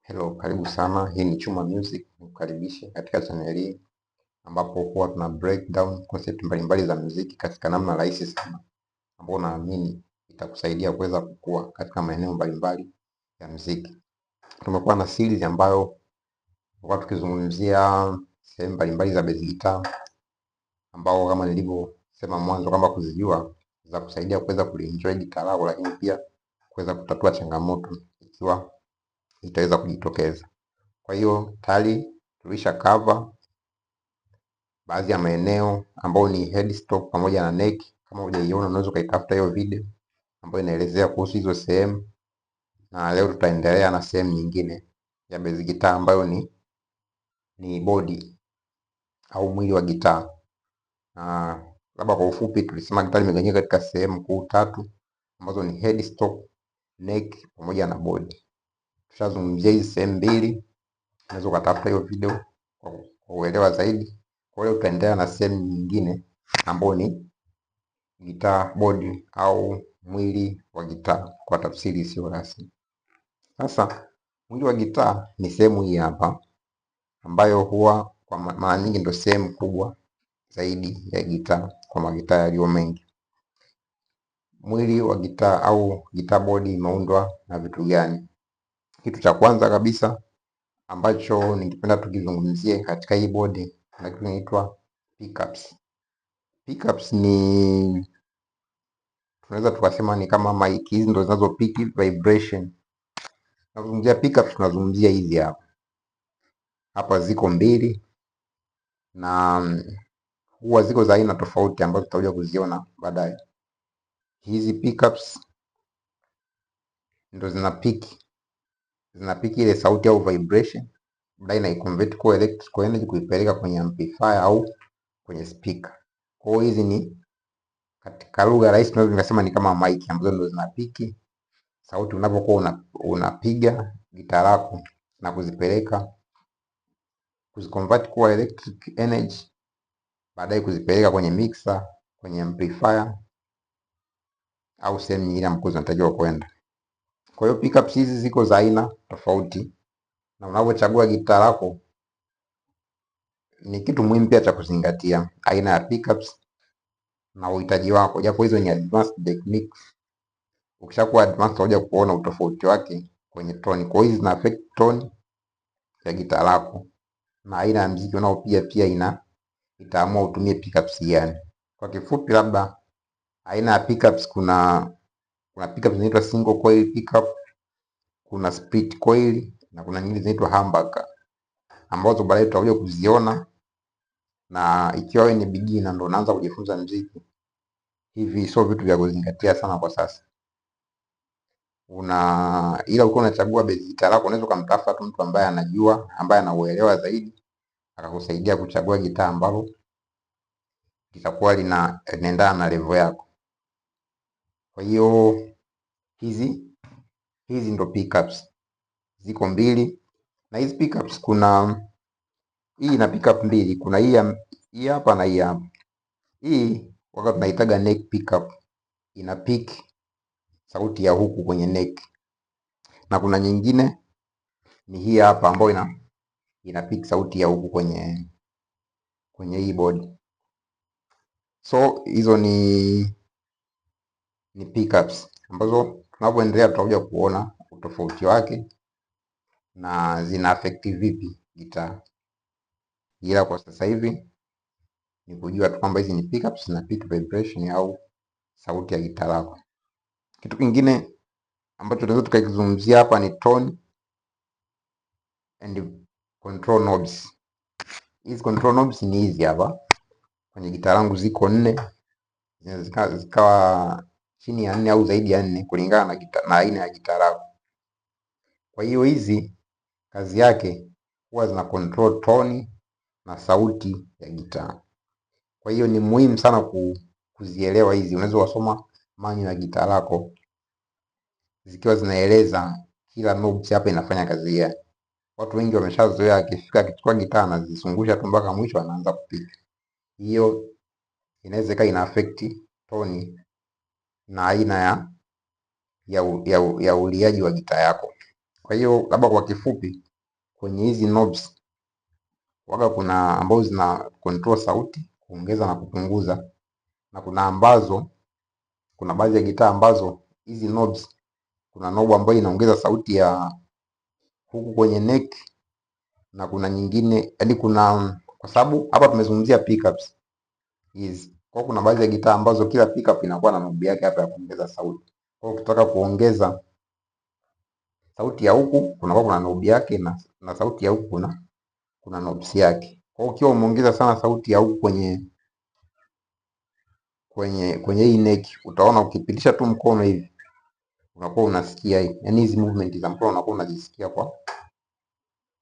Hello, karibu sana. Hii ni Chuma Music, nikukaribishe katika channel hii ambapo huwa tuna break down concept mbalimbali za muziki katika namna rahisi sana ambayo naamini itakusaidia kuweza kukua katika maeneo mbalimbali ya muziki. Tumekuwa na series ambayo tulikuwa tukizungumzia sehemu mbalimbali za bass guitar, ambao kama nilivyosema mwanzo kwamba kuzijua za kusaidia kuweza kulienjoy gitaa lako, lakini pia kuweza kutatua changamoto ikiwa itaweza kujitokeza. Kwa hiyo tayari tulisha cover baadhi ya maeneo ambayo ni headstock pamoja na neck. Kama hujaiona unaweza ukaitafuta hiyo video ambayo inaelezea kuhusu hizo sehemu, na leo tutaendelea na sehemu nyingine ya bass guitar ambayo ni body au mwili wa gitaa. Na labda kwa ufupi tulisema gitaa limegawanyika katika sehemu kuu tatu ambazo ni headstock, neck pamoja na body. Tushazungumzia hizi sehemu mbili, unaweza ukatafuta hiyo video kwa uelewa zaidi. Kwa hiyo tutaendelea na sehemu nyingine ambayo ni gitaa body au mwili wa gitaa kwa tafsiri isiyo rasmi. Sasa mwili wa gitaa ni sehemu hii hapa ambayo huwa kwa mara nyingi ndio sehemu kubwa zaidi ya gitaa kwa magitaa yaliyo mengi. Mwili wa gitaa au gitaa body imeundwa na vitu gani? Kitu cha kwanza kabisa ambacho ningependa tukizungumzie katika hii body, kuna kitu kinaitwa pickups. Pickups ni tunaweza tukasema ni kama mic, hizi ndo zinazo pick vibration. Tunazungumzia pickups, tunazungumzia hizi hapa. Hapa ziko mbili na huwa ziko za aina tofauti ambazo tutakuja kuziona baadaye. Hizi pickups ndo zina pick ile sauti au vibration, baadaye inaiconvert kuwa electrical energy kuipeleka kwenye amplifier au kwenye speaker. Kwa hiyo hizi ni katika lugha rahisi tunaweza tukasema ni kama mic ambazo ndo zinapick sauti unapokuwa unapiga gitaa lako na kuzipeleka kuziconvert kuwa electric energy, baadaye kuzipeleka kwenye mixer, kwenye amplifier au sehemu nyingine ambazo zinatakiwa kwenda. Kwa hiyo pickups hizi ziko za aina tofauti, na unapochagua gitaa lako ni kitu muhimu pia cha kuzingatia aina ya pickups na uhitaji wako, japo hizo ni advanced techniques. Ukishakuwa advanced utakuja kuona utofauti wake kwenye tone. Kwa hiyo hizi zina affect tone ya gitaa lako na aina ya mziki unaopiga pia itaamua utumie pickups gani. Kwa kifupi, labda aina ya pickups, kuna pickups zinaitwa single coil pickup, kuna split coil na kuna nyingine zinaitwa humbucker ambazo baadaye tutakuja kuziona, na ikiwa wewe ni beginner ndo unaanza kujifunza mziki, hivi sio vitu vya kuzingatia sana kwa sasa. Ila ukiwa unachagua bass guitar lako unaweza ukamtafuta tu mtu ambaye anajua, ambaye anauelewa zaidi, akakusaidia kuchagua gitaa ambalo litakuwa linaendana na level yako. Kwa hiyo hizi ndo pickups ziko mbili, na hizi pickups kuna hii ina pickup mbili, kuna hii hapa na hii hapa. Hii wakati tunaitaga neck pickup, ina pick sauti ya huku kwenye neck, na kuna nyingine ni hii hapa ambayo ina pick sauti ya huku kwenye hii body. So hizo ni pickups ambazo tunapoendelea tutakuja kuona utofauti wake na zina affect vipi gitaa, ila kwa sasa hivi ni kujua tu kwamba hizi ni pickups na pick vibration au sauti ya gitaa lako. Kitu kingine ambacho tunaweza tukakizungumzia hapa ni tone and control knobs. Hizi control knobs ni hizi hapa kwenye gitaa langu ziko nne, zinaweza zikawa chini ya nne au zaidi ya nne kulingana na aina ya gitaa lako. Kwa hiyo hizi kazi yake huwa zina control tone na sauti ya gitaa. Kwa hiyo ni muhimu sana kuzielewa hizi. Unaweza kusoma manual ya gitaa lako zikiwa zinaeleza kila knob hapa inafanya kazi gani. Watu wengi wameshazoea, akifika akichukua gitaa anazizungusha tu mpaka mwisho anaanza kupiga. Hiyo inaweza ikawa ina affect tone na aina ya uliaji wa gitaa yako. Kwa hiyo labda kwa kifupi, kwenye hizi knobs waga kuna ambazo zina control sauti kuongeza na kupunguza, na kuna ambazo, kuna baadhi ya gitaa ambazo hizi knobs, kuna knob ambayo inaongeza sauti ya huku kwenye neck na kuna nyingine yaani kuna, kwa sababu hapa tumezungumzia pickups hizi. Kwa kuna baadhi ya gitaa ambazo kila pickup inakuwa na knob yake hapa ya kuongeza sauti. Kwa hiyo ukitaka kuongeza sauti ya huku kunakuwa kuna knob yake na sauti ya huku kuna knobs yake. Kwa hiyo ukiwa umeongeza sana sauti ya huku kwenye hii neck, utaona ukipitisha tu mkono hivi unakuwa unasikia hii, yaani hizi movement za mkono unakuwa unazisikia kwa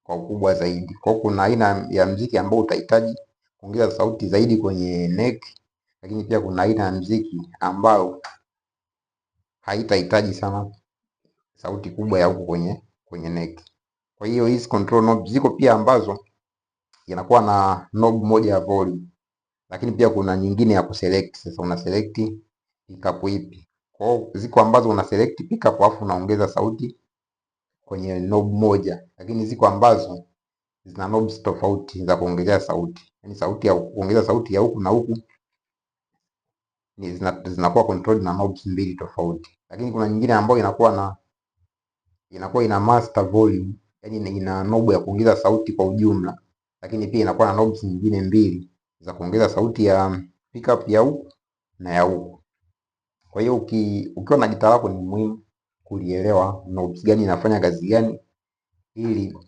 ukubwa zaidi. Kwa hiyo kuna aina ya mziki ambao utahitaji kuongeza sauti zaidi kwenye neck, lakini pia kuna aina ya mziki ambayo haitahitaji sana sauti kubwa ya huku kwenye neck. Kwa hiyo hizi control knobs ziko pia ambazo inakuwa na knob moja ya volume, lakini pia kuna nyingine ya kuselect. Sasa una select pickup ipi? Kwa hiyo ziko ambazo una select pickup alafu unaongeza sauti kwenye knob moja, lakini ziko ambazo zina knobs tofauti za kuongezea sauti, yaani sauti ya kuongeza sauti ya huku na huku ni zinakuwa controlled na knobs mbili tofauti. Lakini kuna nyingine ambayo inakuwa ina master volume, yaani ina knob ya kuongeza sauti kwa ujumla, lakini pia inakuwa na knobs nyingine mbili za kuongeza sauti ya pickup ya huku na ya huku. Kwa hiyo ukiwa na gitaa lako ni muhimu kulielewa knobs gani inafanya kazi gani, ili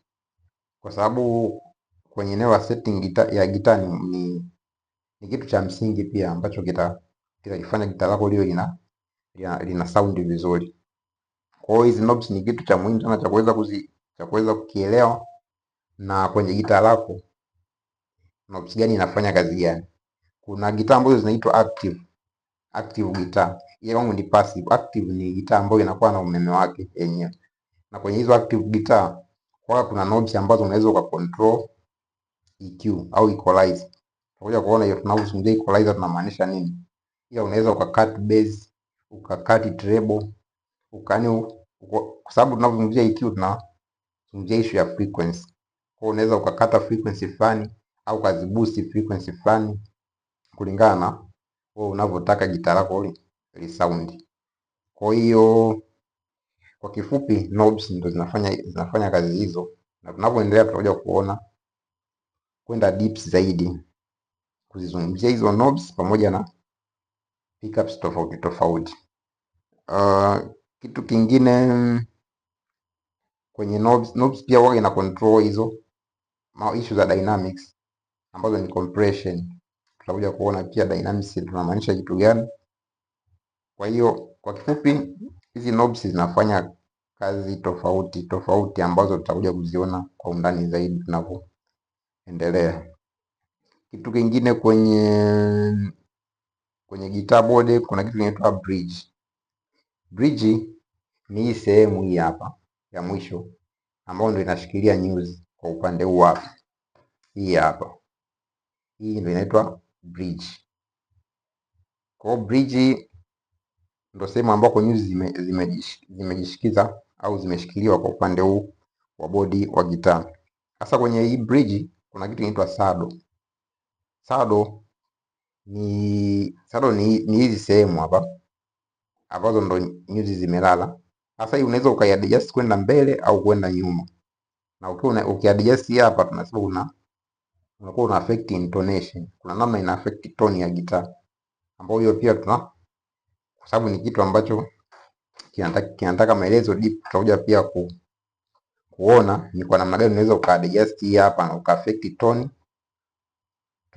kwa sababu kwenye eneo la setting ya gitaa ni kitu cha msingi pia ambacho kitakifanya gitaa lako liwe lina sound vizuri. Kwa hiyo hizi knobs ni kitu cha muhimu sana cha kuweza kukielewa na kwenye gitaa lako knobs gani inafanya kazi gani. Kuna gitaa ambazo zinaitwa active guitar. Ile kwangu ni passive. Active ni gitaa ambayo inakuwa na umeme wake yenyewe. Na kwenye hizo active guitar kwa kuna knobs ambazo unaweza uka control EQ au equalizer. Tutakuja kuona hiyo tunapozungumzia equalizer tunamaanisha nini. Ila unaweza uka cut bass, uka cut treble, ukani kwa sababu tunapozungumzia EQ tunazungumzia issue ya frequency. Kwa hiyo unaweza ukakata frequency fulani au ukaziboost frequency fulani kulingana na wewe unavyotaka gitaa lako li sound. Kwa hiyo kwa kifupi knobs ndo zinafanya kazi hizo, na tunapoendelea tutakuja kuona kwenda deep zaidi kuzizungumzia hizo knobs pamoja na pickups tofauti tofauti. Kitu kingine kwenye knobs pia huwa ina control hizo ma issue za dynamics ambazo ni compression. Tutakuja kuona pia dynamics tunamaanisha kitu gani. Kwa hiyo kwa kifupi hizi knobs zinafanya kazi tofauti tofauti ambazo tutakuja kuziona kwa undani zaidi tunapoendelea. Kitu kingine kwenye guitar board kuna kitu kinaitwa bridge. Bridge ni hii sehemu hii hapa ya mwisho ambayo ndio inashikilia nyuzi kwa upande huu hapa. Hii hapa. Hii ndio inaitwa bridge. Kwa hiyo bridge ndio sehemu ambako nyuzi zimejishikiza au zimeshikiliwa kwa upande huu wa bodi wa gitaa. Sasa kwenye hii bridge kuna kitu kinaitwa saddle. Saddle ni hizi sehemu hapa ambazo ndo nyuzi zimelala. Sasa hii unaweza ukaiadjust kwenda mbele au kwenda nyuma, na ukiwa ukiadjust hapa tunasema unakuwa una affect intonation. Kuna namna ina affect tone ya gitaa, ambayo hiyo pia tuna, kwa sababu ni kitu ambacho kinataka maelezo deep, tutakuja pia kuona ni kwa namna gani unaweza ukaadjust hii hapa na uka affect tone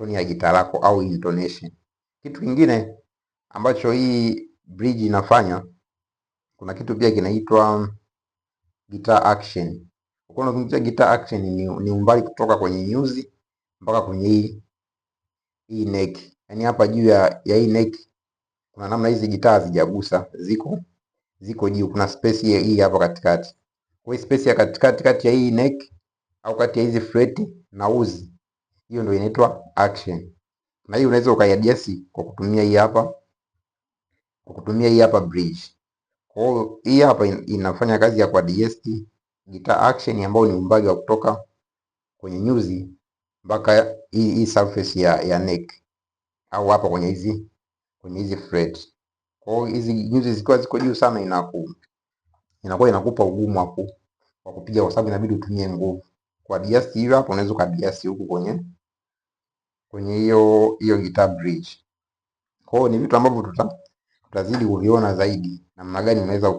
ya gitaa lako au intonation. Kitu kingine ambacho hii bridge inafanya, kuna kitu pia kinaitwa guitar action. Ukiwa unazungumzia guitar action ni umbali kutoka kwenye nyuzi mpaka kwenye hii neck. Yaani hapa juu ya hii neck kuna namna hizi gitaa hazijagusa, ziko juu, kuna space hii hapa katikati. Kwa hiyo space ya katikati kati ya hii neck au kati ya hizi fret na uzi, hiyo ndio inaitwa action. Na hii unaweza ukaiadjust kwa kutumia hii hapa, kwa kutumia hii hapa bridge. Kwa hiyo hii hapa inafanya kazi ya kuadjust guitar action ambayo ni umbali wa kutoka kwenye nyuzi mpaka hii surface ya neck au hapa kwenye hizi fret. Kwa hiyo hizi nyuzi zikiwa ziko juu sana inakuwa inakupa ugumu wa kupiga kwa sababu inabidi utumie nguvu. Kwa adjust hiyo hapo unaweza ukaadjust huku kwenye hiyo guitar bridge. Kwa hiyo ni vitu ambavyo tutazidi kuviona zaidi namna gani unaweza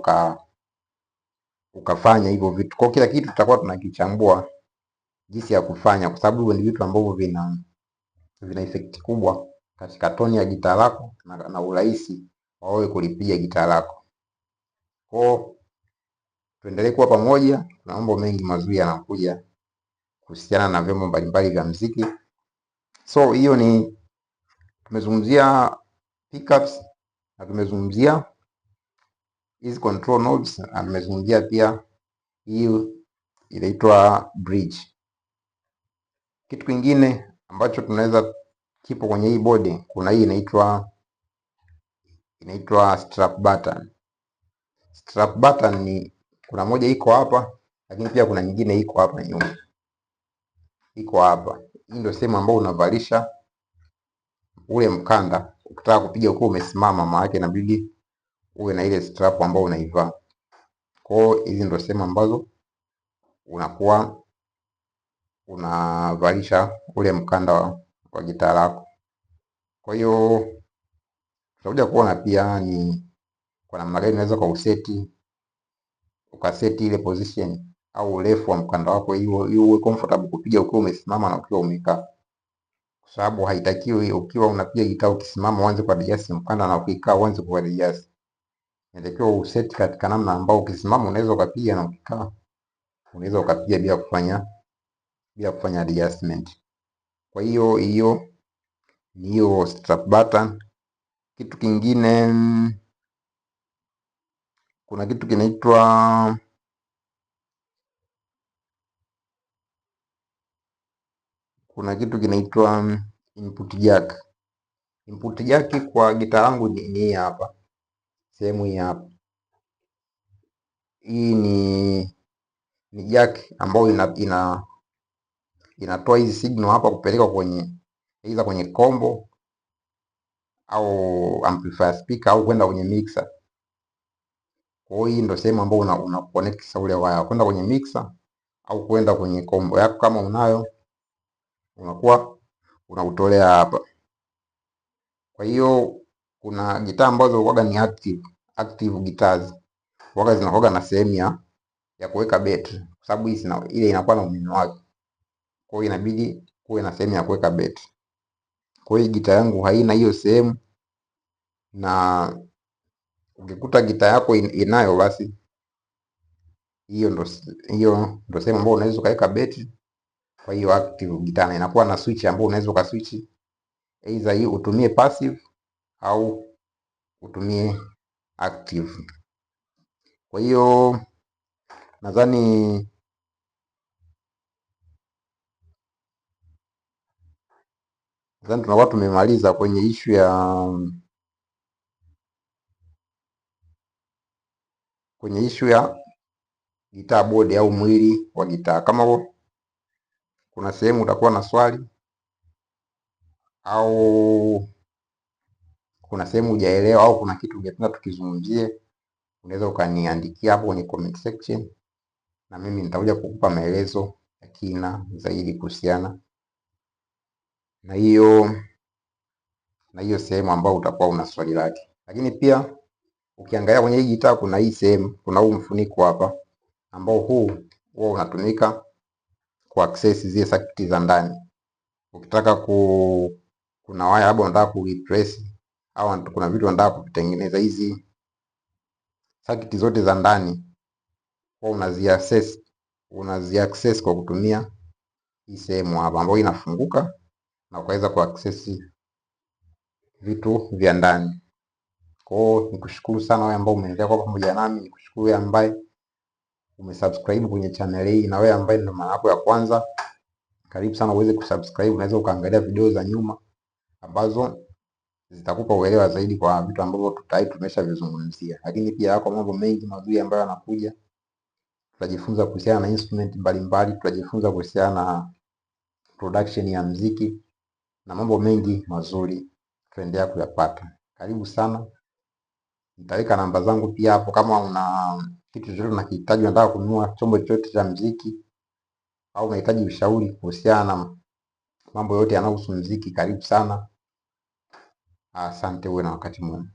ukafanya hivyo vitu. Kwa kila kitu tutakuwa tunakichambua jinsi ya kufanya, kwa sababu hivyo ni vitu ambavyo vina effect kubwa katika tone ya gitaa lako na urahisi wa wewe kulipiga gitaa lako. Kwa tuendelee kuwa pamoja, kuna mambo mengi mazuri yanakuja kuhusiana na vyombo mbalimbali vya muziki. So hiyo ni tumezungumzia pickups na tumezungumzia hizi control knobs na tumezungumzia pia hii inaitwa bridge. Kitu kingine ambacho tunaweza kipo kwenye hii bodi, kuna hii inaitwa strap button. Strap button ni kuna moja iko hapa, lakini pia kuna nyingine iko hapa nyuma, iko hapa. Hii ndio sehemu ambayo unavalisha ule mkanda ukitaka kupiga ukiwa umesimama, maana inabidi uwe na ile strap ambayo unaivaa. Kwa hiyo hizi ndio sehemu ambazo unakuwa unavalisha ule mkanda wa gitaa lako. Kwa hiyo tutakuja kuona pia ni kwa namna gani unaweza ukauseti ukaseti ile position au urefu wa mkanda wako ili uwe comfortable kupiga ukiwa umesimama na ukiwa umekaa, kwa sababu haitakiwi ukiwa unapiga gitaa ukisimama uanze kuadjust mkanda na ukikaa uanze kuadjust. Inatakiwa useti katika namna ambayo ukisimama unaweza ukapiga na ukikaa unaweza ukapiga bila kufanya adjustment. Kwa hiyo hiyo ni hiyo strap button. Kitu kingine, kuna kitu kinaitwa input jack. Input jack kwa gitaa langu ni hii hapa, sehemu hii hapa. Hii ni jack ambayo inatoa hizi signal hapa kupeleka kwenye either kwenye combo au amplifier speaker au kwenda kwenye mixer. Kwa hiyo hii ndio sehemu ambayo una connect sasa ule waya kwenda kwenye mixer au kwenda kwenye combo yako kama unayo, unakuwa unautolea hapa. Kwa hiyo kuna gitaa ambazo huwaga ni active guitars, huwaga zinakuwaga na sehemu ya kuweka betri, kwa sababu hii ile inakuwa na umeme wake. Kwa hiyo inabidi kuwe na sehemu ya kuweka betri. Kwa hiyo gitaa yangu haina hiyo sehemu, na ukikuta gitaa yako inayo, basi hiyo ndo sehemu ambayo unaweza ukaweka betri. Kwa hiyo active guitar na inakuwa na switch ambayo unaweza ukaswitch either hii utumie passive au utumie active. Kwa hiyo nadhani tunakuwa tumemaliza kwenye issue ya gitaa body au mwili wa gitaa. Kama kuna sehemu utakuwa na swali au kuna sehemu hujaelewa au kuna kitu ungependa tukizungumzie, unaweza ukaniandikia hapo kwenye comment section, na mimi nitakuja kukupa maelezo ya kina zaidi kuhusiana na hiyo sehemu ambayo utakuwa una swali lake. Lakini pia ukiangalia kwenye hii gitaa kuna hii sehemu, kuna huu mfuniko hapa ambao huu huwa unatumika ku access zile circuit za ndani. Ukitaka kuna waya labda unataka ku replace au kuna vitu unataka kutengeneza, hizi circuit zote za ndani kwa unazi access kwa kutumia hii sehemu hapa ambayo inafunguka na ukaweza ku access vitu vya ndani. Kwa hiyo nikushukuru sana wewe ambao umeendelea kuwa pamoja nami, nikushukuru wewe ambaye umesubscribe kwenye channel hii, na wewe ambaye ndio mara yako ya kwanza, karibu sana uweze kusubscribe. Unaweza ukaangalia video za nyuma ambazo zitakupa uelewa zaidi kwa vitu ambavyo tayari tumeshavizungumzia, lakini pia yako mambo mengi mazuri ambayo yanakuja. Tutajifunza kuhusiana na instrument mbalimbali, tutajifunza kuhusiana na production ya mziki na mambo mengi mazuri tutaendelea kuyapata. Karibu sana. Nitaweka namba zangu pia hapo, kama una kitu chochote unakihitaji, unataka kununua chombo chochote cha mziki au unahitaji ushauri kuhusiana na mambo yote yanayohusu mziki, karibu sana. Asante, uwe na wakati mwema.